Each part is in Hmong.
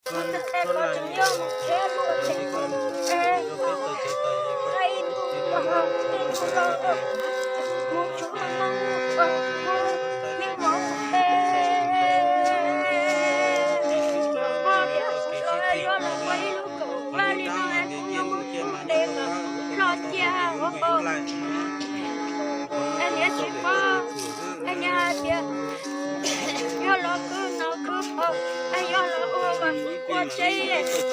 Niam tsis paub, niam hais tias yog los khwv noj khwv haus, yog los ua vaj ua tsev, tsis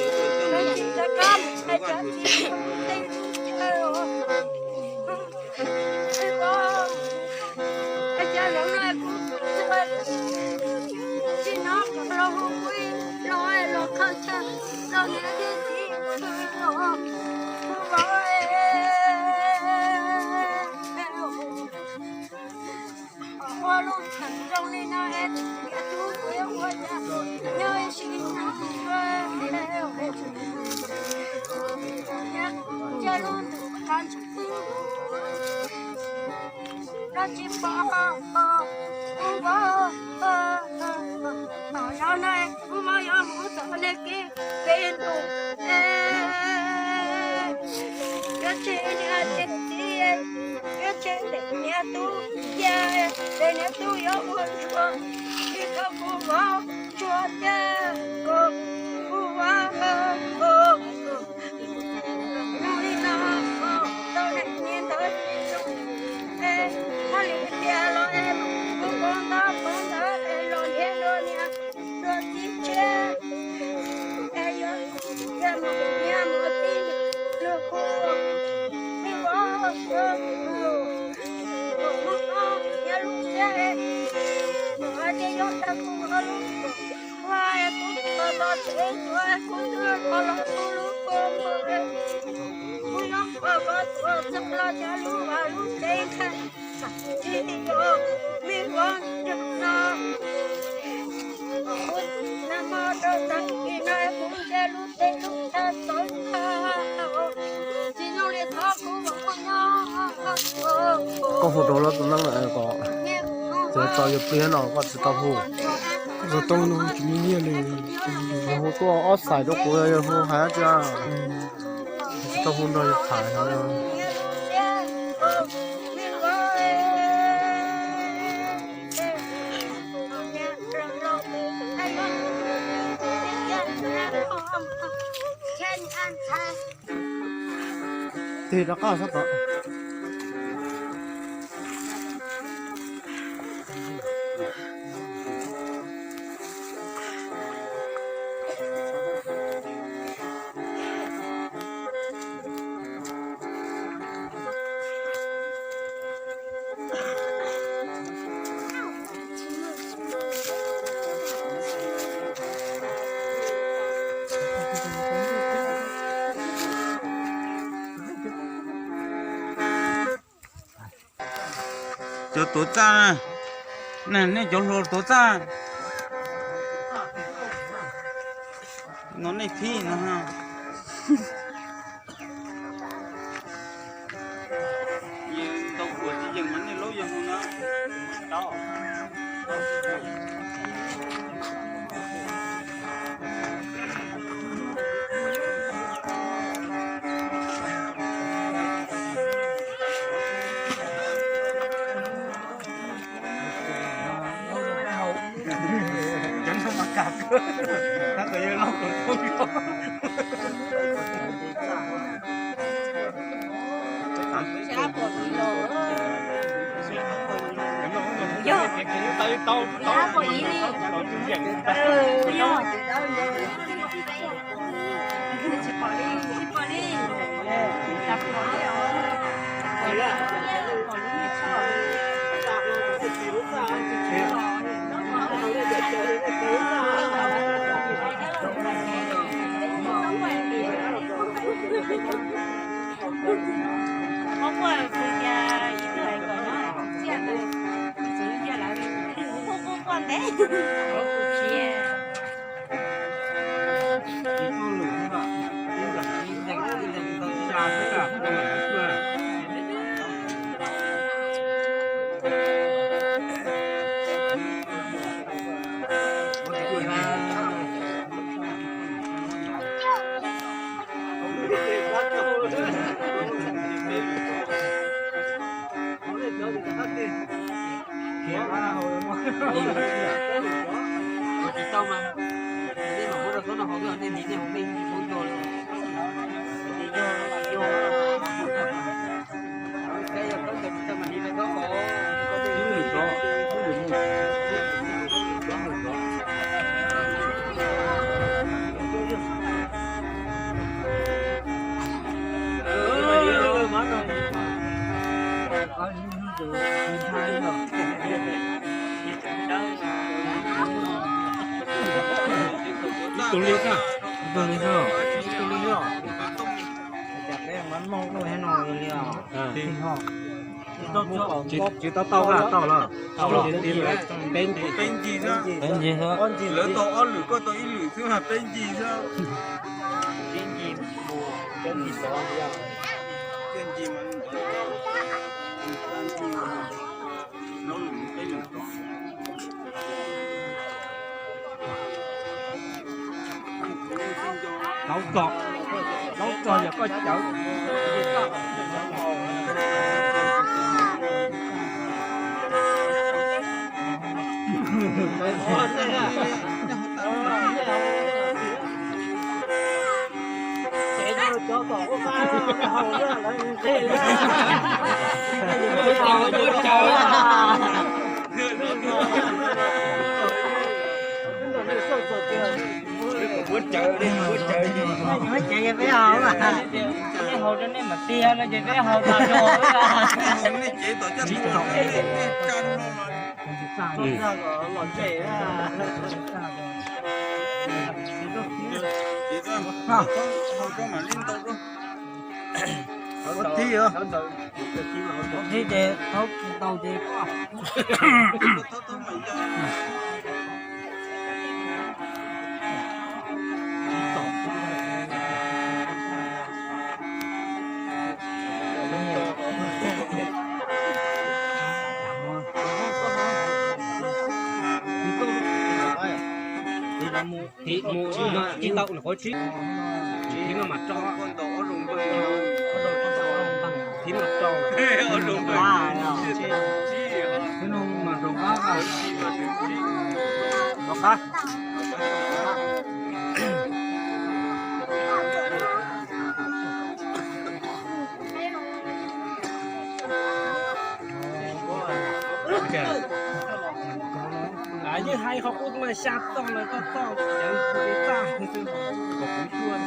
txawj kab, cov txiv tej lub caw. Cas zaum no kuv tsis hnov los hu kuv los los qhov chaw los niam tij txiv los kuv los ua lub thaum zoo li no es niam tub kuv yuav ua cas nyob ib sim no. Cia lub ntuj qab ntswg los tsis pom kuv vauv. Tom no na kuv vauv yuav mus tom nej kev pem ntuj. Yuav tseg niam tseg txiv, yuav tseg niam tub, ces niam tub yuav ua ntsuag tsis tau kuv vauv ntsuag tiag. Kuv vauv, hnub li no tau niam ntawd tsis zoo, es haj li tias los es kuv pov ntawd pov ntawd es los nrhiav dua niam dua txiv tshiab, es yuav mus nrhiav mus txib lug kuv txiv vauv. Hnub no nrhiav lub siab es hais tias yuav tag kuv lub ua es kuv tos tos tsev tuaj es kuv twb tos los kuv lub kua muag es kuv yuav ua koj tuaj txog los cov lub vaj lub tsev ntxhais tsis yog me vauv nrog no. Kuv nag hmo rau tag kis no kuv ntshe lub teb lub chaw txawv ntag, tsis zoo li thov kuv vauv nyob. Koj hu rau lawv tus neeg lawm kom txawv tau yuav pliag no koj tsis tau hu. Xov tooj no tsis muaj nyiaj li, yog hu tuaj ob xais rau kuv yog hu hais dab tsi, tsis tau hu nrog yus tham no. Tig rov qab sab tom. Cov tuav txaj na, nej cov hluas tuav txaj no nej thib no. Tau kuam tsis yeem mas nej laub yog no na. Cov no mas kam kawg, tab tom yog lauj kaub thoob. Yog, yog. Tau mas, nej mam muab rau txob no haus, nej hniv nej hauv nej mus nto li. Ib tug li xwb, ib tug li xwb. Ib tug li xwb. Cas peb mas noj ua no li os. Tsis tau tau, tau lawm. Peb ncig xwb. Peb ncig xwb. Lawv tau ob lwm, koj tau ib lwm xwb mas peb ncig xwb. Peb ncig mus, peb ncig tod, peb ncig mas Laub txog, laub txog yog koj cawv. Muab cawv, muab cawv. Muab cawv ces peb haus mas. Peb haus rau nej mam tiag no ces peb haus tas rau. Ua tib os. Ua tib ces thaub tsis tau ces koj. Thib mus no ib tau qhov tsib, thib no mas tso, thib no tso, thib no mas rau qab, rau qab. Yeej hais qhov qub mas xya toj no, toj toj cawv kuv txaj xwb, kom kuv cuag.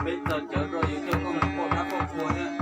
Peb txog cawv rau yus coj koj mus pom dab pom qhua thiab.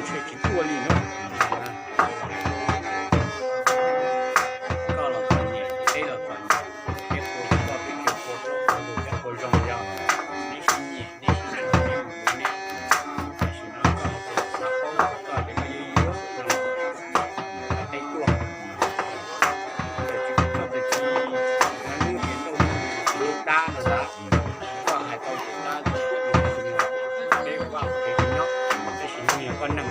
Tsis tuaj li na. Koj los txom nyem, peb los txom nyem, peb qhuas koj, peb tsis qhuas koj, peb qhuas zoo yog neb sib nyiam, neb sib zoo, neb mus ua neb. Tam sim no koj xav paub koj ces koj yuav yuav no, peb tuaj. Tsis koj tus txiv, lub ces nkauj lub dab no ntag, koj hais tau ces dab, peb ua kev nyob, tab sis no yog koj neeg.